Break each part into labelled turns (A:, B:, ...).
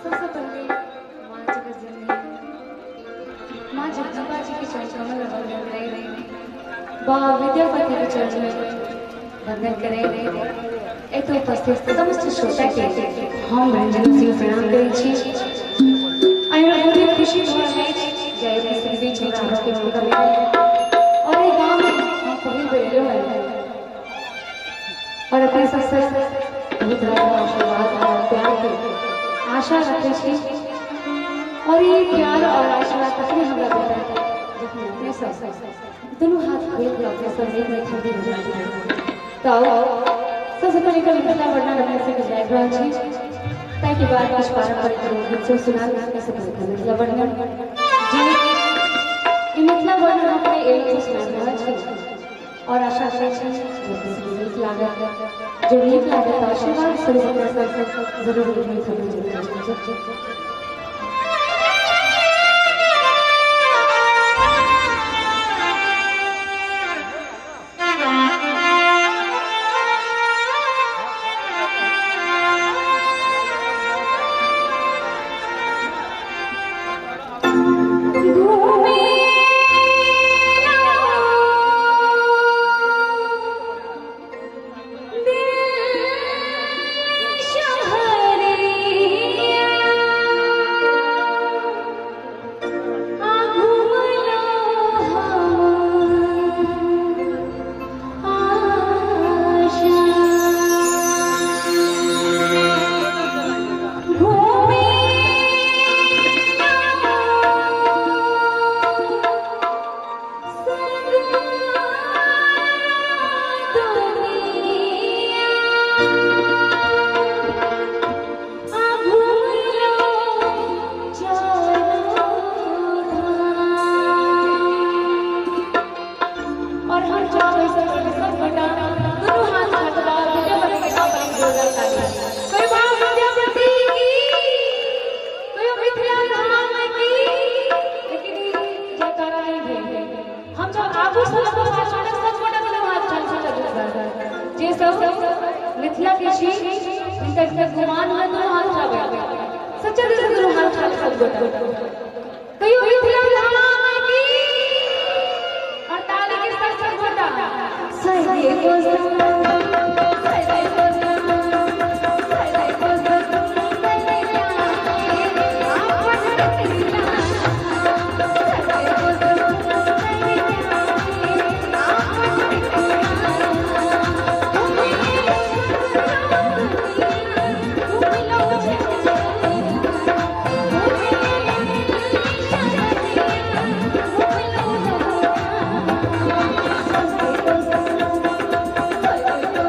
A: सबसे पहले माँ जगत जननी माँ जगदम्बा जी के चरण कमल वंदन करें, बाबा विद्यापति के चरण में वंदन करें। एतऽ उपस्थित समस्त श्रोता के हम रंजना सिंह प्रणाम करै छी। आइ हमरा बहुत खुशी भऽ रहल अछि जे आइ अपने सबके बीच हमरा आबऽके मौका मिलल और एहि गाँव में हम पहिल बेर एलहुँ हँ और अपने सबसे बहुत रास आशीर्वाद और प्यार के आशा रखै छी। और ये प्यार और आशीर्वाद तखने हमरा भेटत जखन अपने सब दुनू हाथ खोलि कऽ अपने सब एक मैथिली भजन गायब। तऽ सबसे पहिले कल मिथिला वर्णन अपने सबके गाबि रहल छी, ताहिके बाद किछु पारम्परिक लोकगीत सब सुनाब। सबसे पहिले मिथिला वर्णन जे ई मिथिला वर्णन अपने एलसँ सुनाबि रहल छी और आशा करै छी जे अपने सबके नीक लागत। जो नीक लागत तऽ आशीर्वाद स्वरूप अपने सब जरूर मैथिली भजन गायब। जे सब मिथिला के छी हिनकर गुमान में दुनू हाथ उठाबै, सच्चा दिल से दुनू हाथ उठाबै सब गोटा। कहियो मिथिला धाम की और ताली के साथ सब गोटा। सही
B: Oh,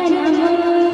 A: जन्म।